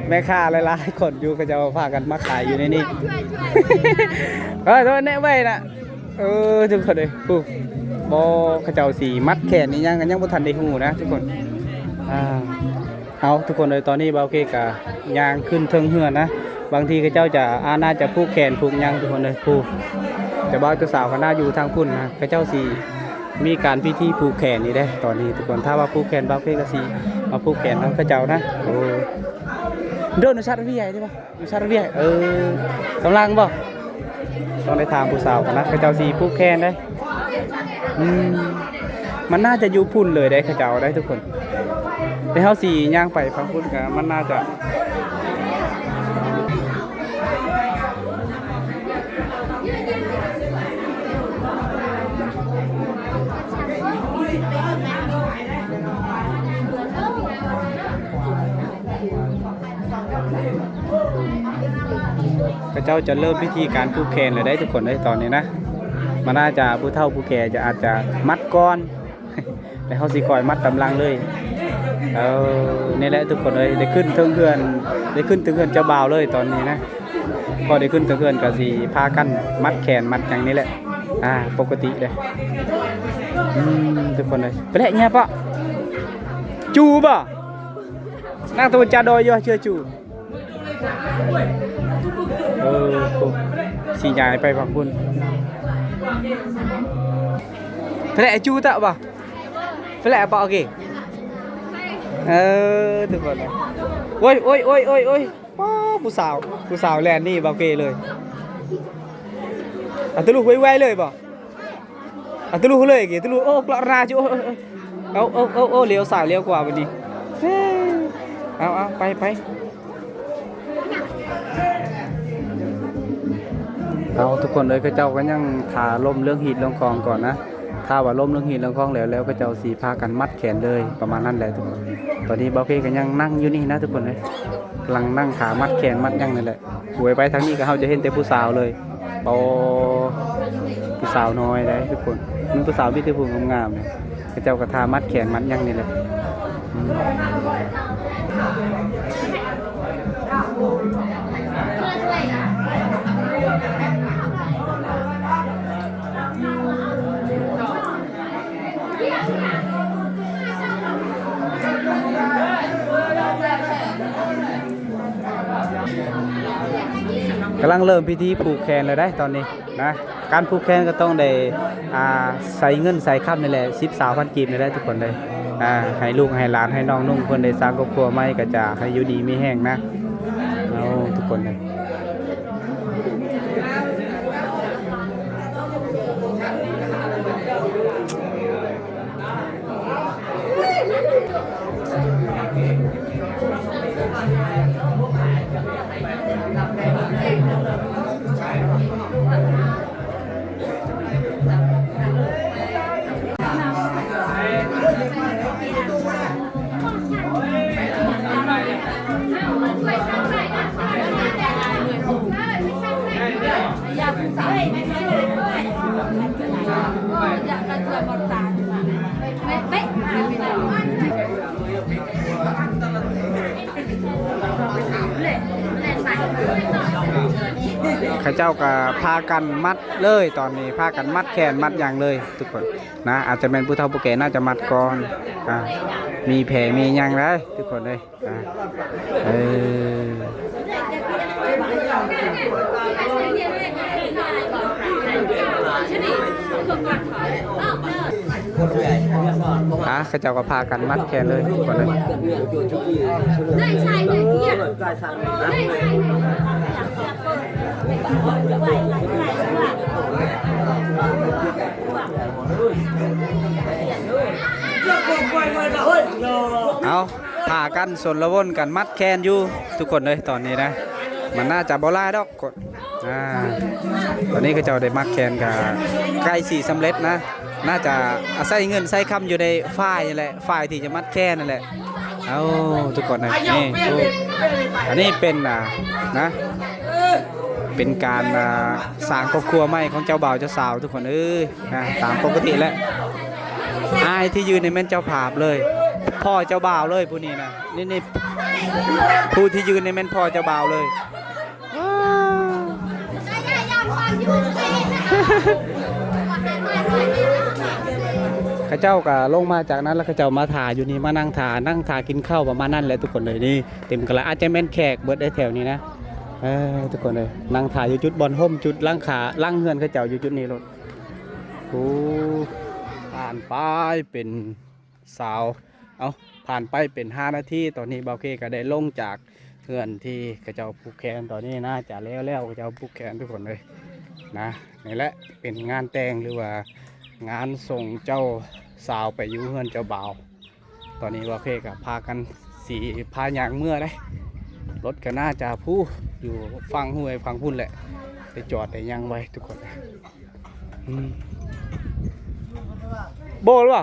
ແມ່ຄ້າຫຼາຍໆຄົນຢູ່ ເຂົາເຈົ້າພາກັນມາຂາຍຢູ່ໃນນີ້. ເອີ ໂດນແນະໄວ້ນະ. ເອີ ທຸກຄົນເອີຍ ຜູ້ ບໍ່ ເຂົາເຈົ້າຊິມັດແຂນອີ່ຫຍັງກໍຍັງບໍ່ທັນໄດ້ຮູ້ນະທຸກຄົນ. ອ່າ ເອົາ ທຸກຄົນເອີຍ ຕອນນີ້ບ່າວເຄກະຍ່າງຂຶ້ນເທິງເຮືອນນະ. ບາງທີເຂົາເຈົ້າຈະ ອ່າ ໜ້າຈະຜູກແຂນຜູກຫຍັງທຸກຄົນເອີຍ. ຜູ້ ເຈົ້າບ່າວເຈົ້າສາວກໍໜ້າຢູ່ທາງພຸ້ນນະ ເຂົາເຈົ້າຊິມີການພິທີຜູກແຂນນີ້ເດ້ຕອນນີ້ທຸກຄົນ. ຖ້າວ່າຜູກແຂນ ບ່າວເຄກະຊິມາຜູກແຂນນຳເຂົາເຈົ້ານະ. ໂອ້ ໂດນສັດວຽຍເດ້ບໍ່? ຢູ່ຊາລະວຽກ ເອີ ກຳລັງບໍ່? ຕ້ອງໄດ້ຖາມຜູ້ສາວກ່ອນນະ ເຂົາເຈົ້າຊິຜູກແຂນເດ້. ອືມ ມັນໜ້າຈະຢູ່ພຸ້ນເລີຍເດ້ ເຂົາເຈົ້າເດ້ທຸກຄົນ. ແຕ່ເຮົາຊິຍ່າງໄປຝັ່ງພຸ້ນກະມັນໜ້າຈະ ເຂົາເຈົ້າຈະເລີ່ມພິທີການຜູກແຂນແລ້ວໄດ໋ທຸກຄົນເອີຍ ຕອນນີ້ນະ. ມັນອາດຈະຜູ້ເຖົ້າຜູ້ແກ່ຈະອາດຈະມັດກ່ອນ ແລ້ວເຮົາຊິຄ່ອຍມັດຕາມຫຼັງເລີຍ. ເອີ ນີ້ແຫຼະທຸກຄົນເອີຍ ໄດ້ຂຶ້ນເທິງເຮືອນ ໄດ້ຂຶ້ນເທິງເຮືອນເຈົ້າບ່າວເລີຍຕອນນີ້ນະ. ພໍໄດ້ຂຶ້ນເທິງເຮືອນກໍຊິພາກັນມັດແຂນມັດຫຍັງນີ້ແຫຼະ ອ່າ ປົກກະຕິເດ້. ອືມ ທຸກຄົນເອີຍ ໄປແຫຼະເຫຍປະ ຈູບໍ່ ນາງຕະວັນຈາດອຍຢູ່ເຊື່ອຈູ. ເອີ ຊິຍ້າຍໄປຝັ່ງພຸ້ນ ໄປແຫຼະຈູຕະບໍ່ ໄປແຫຼະປະ ໂອເຄ. ເອີ ທຸກຄົນ ໂອ້ຍ ໂອ້ຍ ໂອ້ຍ ໂອ້ຍ ໂອ້ຍ ປ້າ ຜູ້ສາວ ຜູ້ສາວແລ່ນໜີບ່າວເກເລີຍ. ອາ ຕະລຸກໄວໆເລີຍບໍ່ ອາ ຕະລຸກເລີຍເກ ຕະລຸກ. ໂອ້ ກະລະນາຈຸ ໂອ້ ໂອ້ ໂອ້ ໂອ້ ໂອ້ ລ້ຽວຊ້າຍລ້ຽວຂວາບັດນີ້. ເອີ ເອົາ ເອົາ ໄປ ໄປ. ເອົາ ທຸກຄົນເອີຍ ເຂົາເຈົ້າກໍຍັງຖ້າລົມເລື່ອງຮີດເລື່ອງຄອງກ່ອນນະ. ຖ້າວ່າລົມເລື່ອງຮີດເລື່ອງຄອງແລ້ວ ແລ້ວເຂົາເຈົ້າຊິພາກັນມັດແຂນເລີຍ ປະມານນັ້ນແຫຼະທຸກຄົນ. ຕອນນີ້ບ່າວເກກໍຍັງນັ່ງຢູ່ນີ້ນະທຸກຄົນເອີຍ ກຳລັງນັ່ງຖ້າມັດແຂນມັດຫຍັງນີ້ແຫຼະ. ໂອ້ຍ ໄປທາງນີ້ກໍເຮົາຈະເຫັນແຕ່ຜູ້ສາວເລີຍ. ໂອ້ ຜູ້ສາວນ້ອຍເດ້ທຸກຄົນ ມີຜູ້ສາວມີແຕ່ຜູ້ງາມໆເດ້. ເຂົາເຈົ້າກໍຖ້າມັດແຂນມັດຫຍັງນີ້ແຫຼະ. ອືມ ກຳລັງເລີ່ມພິທີຜູກແຂນແລ້ວໄດ໋ຕອນນີ້ນະ. ການຜູກແຂນກໍຕ້ອງໄດ້ ອ່າ ໃສ່ເງິນໃສ່ຄຳນີ້ແຫຼະ ສິບ ຊາວພັນກີບນີ້ແຫຼະທຸກຄົນເອີຍ. ອ່າ ໃຫ້ລູກໃຫ້ຫຼານ ໃຫ້ນ້ອງນຸ່ງເພິ່ນໄດ້ສ້າງຄອບຄົວໃໝ່ ກໍຈະໃຫ້ຢູ່ດີມີແຮງນະ ເອົາ ທຸກຄົນເອີຍ. ເຂົາເຈົ້າກໍພາກັນມັດເລີຍ ຕອນນີ້ພາກັນມັດແຂນມັດຫຍັງເລີຍທຸກຄົນນະ. ອາດຈະແມ່ນຜູ້ເຖົ້າຜູ້ແກ່ໜ້າຈະມັດກ່ອນ ອ່າ ມີແຜມີຫຍັງໄດ໋ທຸກຄົນເອີຍ. ອ່າ ເອີ ອ່າ ເຂົາເຈົ້າກໍພາກັນມັດແຂນເລີຍທຸກຄົນເອີຍ. ເອົາ ພາກັນຊົນລະວົນກັນມັດແຂນຢູ່ທຸກຄົນເອີຍ ຕອນນີ້ນະ. ມັນໜ້າຈະບໍ່ຫຼາຍດອກ ອ່າ ຕອນນີ້ເຂົາເຈົ້າໄດ້ມັດແຂນກໍໃກ້ຊິສຳເລັດນະ. ໜ້າຈະອາໄສເງິນໃຊ້ຄຳຢູ່ໃນຝ້າຍນີ້ແຫຼະ ຝ້າຍທີ່ຈະມັດແຂນນັ້ນແຫຼະ. ເອົາ ທຸກຄົນເອີຍ ນີ້ ອັນນີ້ເປັນ ອ່າ ນະ ເປັນການ ອ່າ ສ້າງຄອບຄົວໃໝ່ຂອງເຈົ້າບ່າວເຈົ້າສາວທຸກຄົນເອີຍນະ. ຕາມປົກກະຕິແຫຼະ ອ້າຍທີ່ຢືນນີ້ແມ່ນເຈົ້າພາບເລີຍ ພໍ່ເຈົ້າບ່າວເລີຍຜູ້ນີ້ນະ. ນີ້ ນີ້ ຜູ້ທີ່ຢືນນີ້ແມ່ນພໍ່ເຈົ້າບ່າວເລີຍ. ເຂົາເຈົ້າກໍລົງມາຈາກນັ້ນ ແລ້ວເຂົາເຈົ້າມາຖ້າຢູ່ນີ້ ມານັ່ງຖ້າ ນັ່ງຖ້າກິນເຂົ້າປະມານນັ້ນແຫຼະທຸກຄົນເອີຍ. ນີ້ເຕັມກະລະ ອາດຈະແມ່ນແຂກເບິດໄດ້ແຖວນີ້ນະ. ເອີ ທຸກຄົນເອີຍ ນັ່ງຖ້າຢູ່ຈຸດບ່ອນຮົ່ມ ຈຸດຫຼັງຄາ ຫຼັງເຮືອນເຂົາເຈົ້າຢູ່ຈຸດນີ້ໂລດ. ໂອ້ ຜ່ານໄປເປັນ ຊາວ ເອົ້າ ຜ່ານໄປເປັນຫ້ານາທີ ຕອນນີ້ບ່າວເຄກໍໄດ້ລົງຈາກເຮືອນທີ່ເຂົາເຈົ້າຜູກແຂນ. ຕອນນີ້ໜ້າຈະແລ້ວແລ້ວ ເຂົາເຈົ້າຜູກແຂນທຸກຄົນເລີຍນະ. ນີ້ແຫຼະເປັນງານແຕ່ງ ຫຼືວ່າງານສົ່ງເຈົ້າສາວໄປຢູ່ເຮືອນເຈົ້າບ່າວ. ຕອນນີ້ບ່າວເຄກໍພາກັນຊິພາຍ່າງເມືອເດ້. ລົດກໍໜ້າຈະຜູ້ຢູ່ຝັ່ງຫ້ວຍຝັ່ງພຸ້ນແຫຼະ ໄດ້ຈອດໄດ້ຫຍັງໄວ້ທຸກຄົນ. ອືມ ໂບລະ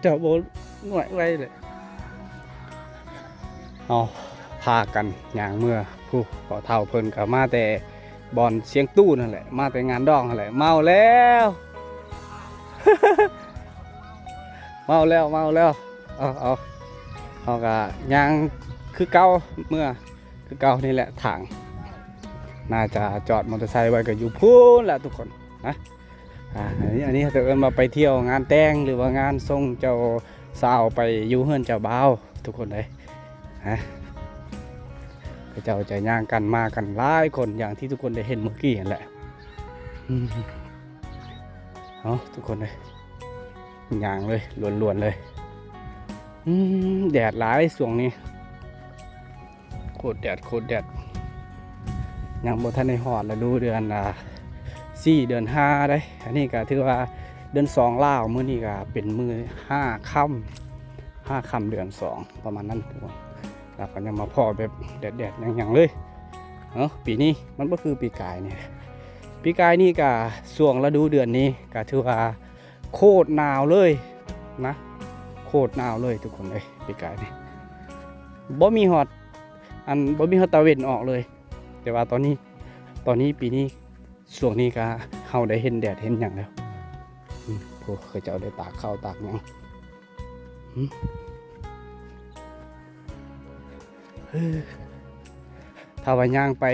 ເຈົ້າບໍ່ໜ້ອຍໄວເລີຍ. ເຮົາພາກັນຍ່າງເມືອ ຜູ້ພໍ່ເຖົ້າເພິ່ນກໍມາແຕ່ບ່ອນຊຽງຕູ້ນັ້ນແຫຼະ ມາແຕ່ງານດອງຫັ້ນແຫຼະ. ເມົາແລ້ວ ເມົາແລ້ວ ເມົາແລ້ວ. ເອົາ ເອົາ ເຮົາກໍຍ່າງຄືເກົ່າ ເມືອຄືເກົ່ານີ້ແຫຼະ. ທາງໜ້າຈະຈອດມໍເຕີໄຊໄວ້ກໍຢູ່ພຸ້ນແຫຼະທຸກຄົນນະ. ອ່າ ອັນນີ້ ອັນນີ້ເຂົາເອີ້ນວ່າໄປທ່ຽວງານແຕ່ງ ຫຼືວ່າງານສົ່ງເຈົ້າສາວໄປຢູ່ເຮືອນເຈົ້າບ່າວ ທຸກຄົນເອີຍ ຮະ. ເຂົາເຈົ້າຈະຍ່າງກັນມາກັນຫຼາຍຄົນ ຢ່າງທີ່ທຸກຄົນໄດ້ເຫັນເມື່ອກີ້ຫັ້ນແຫຼະ. ອືມ ເອົາ ທຸກຄົນເອີຍ ຍ່າງເລີຍ ລວນໆເລີຍ. ອືມ ແດດຫຼາຍຊ່ວງນີ້ ໂຄດແດດ ໂຄດແດດ. ຍັງບໍ່ທັນໄດ້ຮອດລະດູເດືອນ ອ່າ ສີ່ ເດືອນຫ້າເດ້. ອັນນີ້ກໍຖືວ່າເດືອນສອງລາວ ມື້ນີ້ກໍເປັນມື້ຫ້າຄ່ຳ ຫ້າຄ່ຳເດືອນສອງ ປະມານນັ້ນ. ແລ້ວກໍຍັງມາພໍ້ແບບແດດໆຫຍັງໆເລີຍເນາະ. ປີນີ້ມັນບໍ່ຄືປີກາຍນີ້. ປີກາຍນີ້ກໍຊ່ວງລະດູເດືອນນີ້ກໍຖືວ່າ ໂຄດໜາວເລີຍນະ ໂຄດໜາວເລີຍທຸກຄົນເອີຍ. ປີກາຍນີ້ບໍ່ມີຮອດ ອັນ ບໍ່ມີຮອດຕາເວັນອອກເລີຍ. ແຕ່ວ່າຕອນນີ້ ຕອນນີ້ປີນີ້ ຊ່ວງນີ້ກະເຮົາໄດ້ເຫັນແດດເຫັນຫຍັງແລ້ວ. ອືມ ໂອ້ ເຂົາເຈົ້າໄດ້ຕາກເຂົ້າຕາກຫຍັງ. ອືມ ຖ້າວ່າຍ່າງໄປ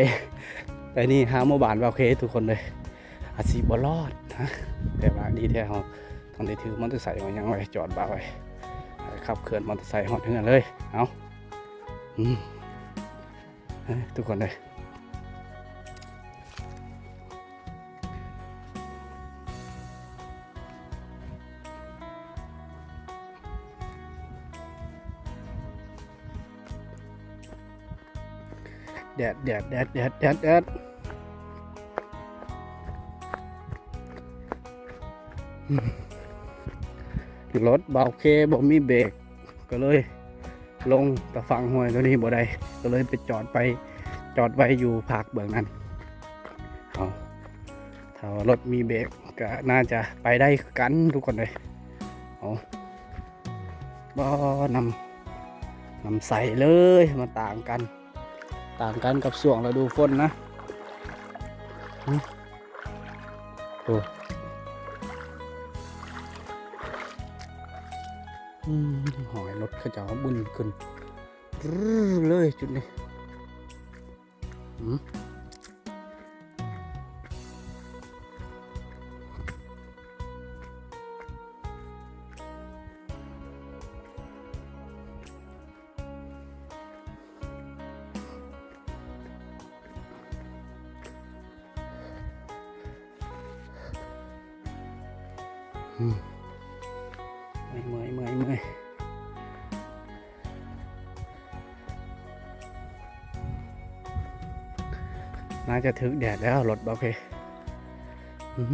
ໄປນີ້ຫາໝູ່ບ້ານບ່າວເຄທຸກຄົນເລີຍ ອາດຊິບໍ່ລອດນະ. ແຕ່ວ່າດີແທ້ເຮົາຕ້ອງໄດ້ຖືມໍເຕີໄຊມາຫຍັງໄວ້ ຈອດບ່າວໄວ້ ຂັບເຄື່ອນມໍເຕີໄຊຮອດເຮືອນເລີຍ. ເອົາ ອືມ ເອີ ທຸກຄົນເອີຍ. ແດດ ແດດ ແດດ ແດດ ແດດ ແດດ. ລົດບ່າວເຄບໍ່ມີເບຣກ ກໍເລີຍລົງຕາຝັ່ງຫ້ວຍໂຕນີ້ບໍ່ໄດ້ ກໍເລີຍໄປຈອດໄປ ຈອດໄວ້ຢູ່ພາກເບື້ອງນັ້ນ. ເອົາ ຖ້າວ່າລົດມີເບຣກກໍໜ້າຈະໄປໄດ້ຄືກັນທຸກຄົນເອີຍ. ເອົາ ບໍ່ ນ້ຳ ນ້ຳໃສເລີຍ ມາຕ່າງກັນ ຕ່າງກັນກັບຊ່ວງລະດູຝົນນະ. ໂອ້ ອືມ ຫອຍລົດເຂົາເຈົ້າບຸນຂຶ້ນ ເລີຍຈຸດນີ້. ອືມ ອືມ ເມື່ອຍ ເມື່ອຍ ເມື່ອຍ ເມື່ອຍ. ໜ້າຈະຖືກແດດແລ້ວລົດ ໂອເຄ. ອືມ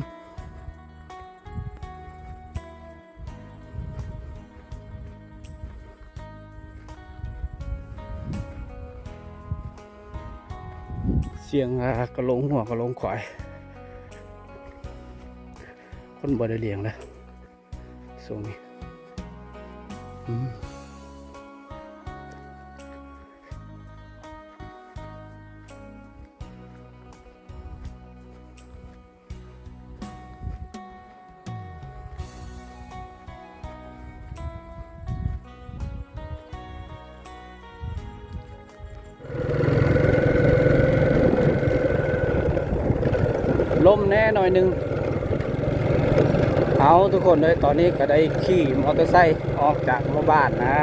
ສຽງ ອ່າ ກະໂຫຼງງົວກະໂຫຼງຄວາຍ ຄົນບໍ່ໄດ້ລ້ຽງແລ້ວ ຊ່ວງນີ້. ອືມ ລົມແດ່ໜ້ອຍໜຶ່ງ. ເອົາ ທຸກຄົນເອີຍ ຕອນນີ້ກໍໄດ້ຂີ່ມໍເຕີໄຊອອກຈາກໝູ່ບ້ານນະ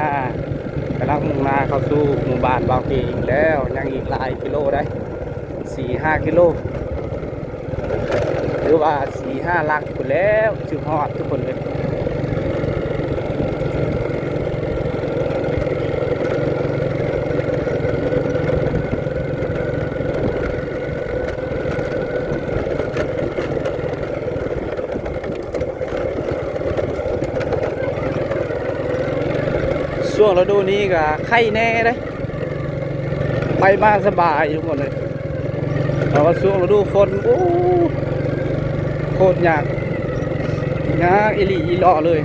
ກຳລັງມຸ່ງໜ້າເຂົ້າສູ່ໝູ່ບ້ານບ່າວເຄອີກແລ້ວ. ຍັງອີກຫຼາຍກິໂລໄດ໋ ສີ່ຫ້າກິໂລ ຫຼືວ່າສີ່ຫ້າຫຼັກພຸ້ນແລ້ວ ຊິຮອດທຸກຄົນເອີຍ. ຊ່ວງລະດູນີ້ກໍໄຄແດ່ເດ້ ໄປມາສະບາຍທຸກຄົນເອີຍ. ແຕ່ວ່າຊ່ວງລະດູຝົນ ໂອ້ ໂຄດຍາກ ຍາກອີ່ຫຼີອີ່ຫຼໍເລີຍ.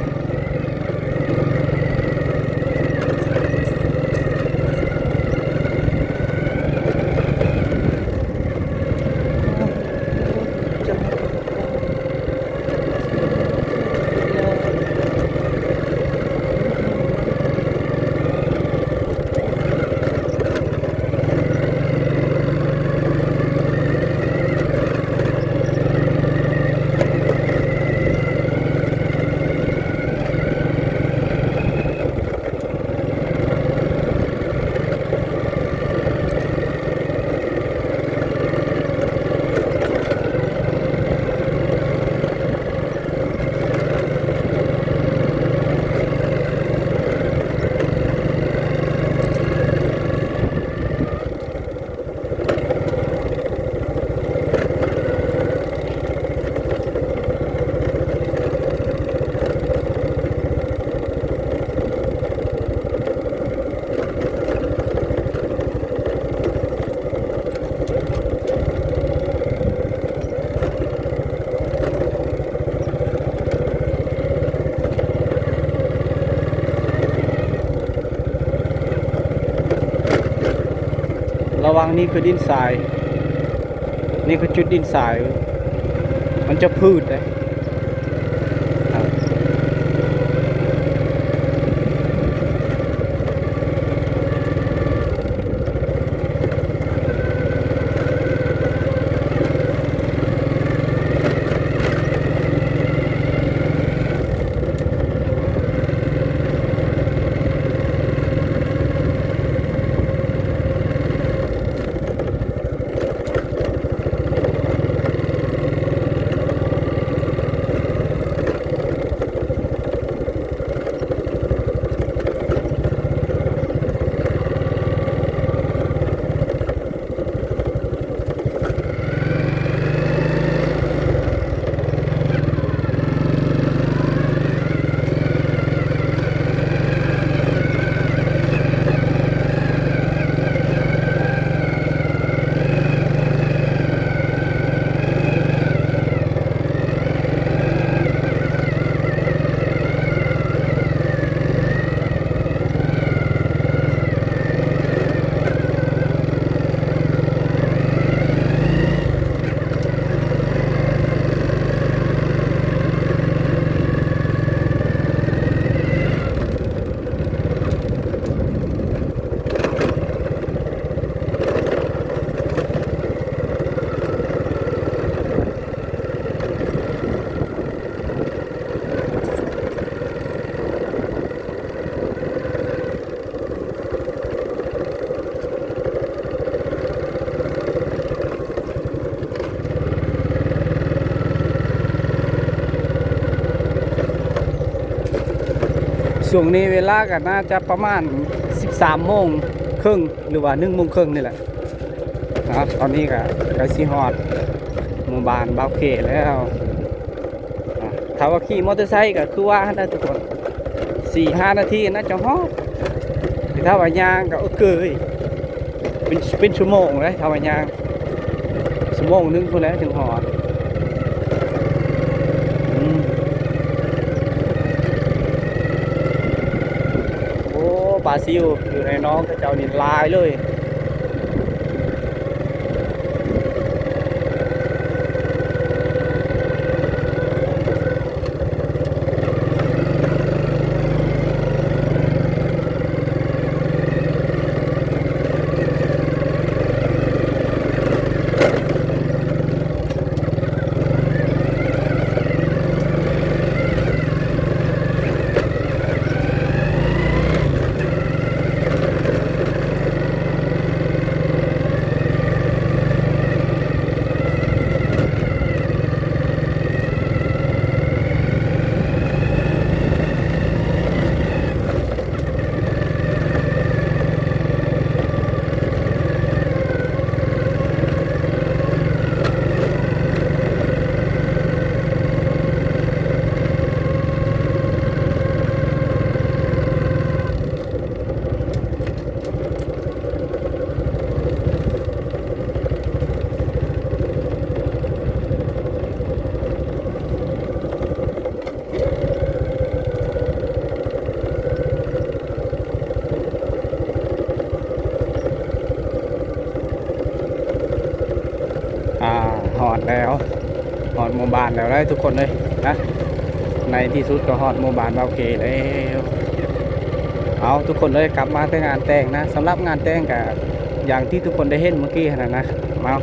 ທາງນີ້ຄືດິນຊາຍ ນີ້ຄືຈຸດດິນຊາຍ ມັນຈະຜືດເດ້. ຊ່ວງນີ້ເວລາກໍໜ້າຈະປະມານສິບສາມໂມງເຄິ່ງ ຫຼືວ່າໜຶ່ງໂມງເຄິ່ງນີ້ແຫຼະເນາະ. ຕອນນີ້ກໍໃກ້ຊິຮອດໝູ່ບ້ານບ່າວເຄແລ້ວ. ອ່າ ຖ້າວ່າຂີ່ມໍເຕີໄຊກໍຄືວ່າຫັ້ນນະທຸກຄົນ ສີ່ຫ້ານາທີໜ້າຈະຮອດ. ແຕ່ຖ້າວ່າຍ່າງກໍ ໂອເຄ ເປັນ ເປັນຊົ່ວໂມງເລີຍ ຖ້າວ່າຍ່າງ ຊົ່ວໂມງໜຶ່ງພຸ້ນແຫຼະຈຶ່ງຮອດ. ອືມ ໂອ້ ປາຊິວຢູ່ໃນໜອງເຂົາເຈົ້ານີ້ຫຼາຍເລີຍ. ອ່າ ຮອດແລ້ວ ຮອດໝູ່ບ້ານແລ້ວເດ້ທຸກຄົນເອີຍນະ. ໃນທີ່ສຸດກໍຮອດໝູ່ບ້ານບ່າວເຄແລ້ວ. ເອົາ ທຸກຄົນເອີຍ ກັບມາແຕ່ງານແຕ່ງນະ. ສຳລັບງານແຕ່ງກະຢ່າງທີ່ທຸກຄົນໄດ້ເຫັນເມື່ອກີ້ຫັ້ນນະ. ເອົາ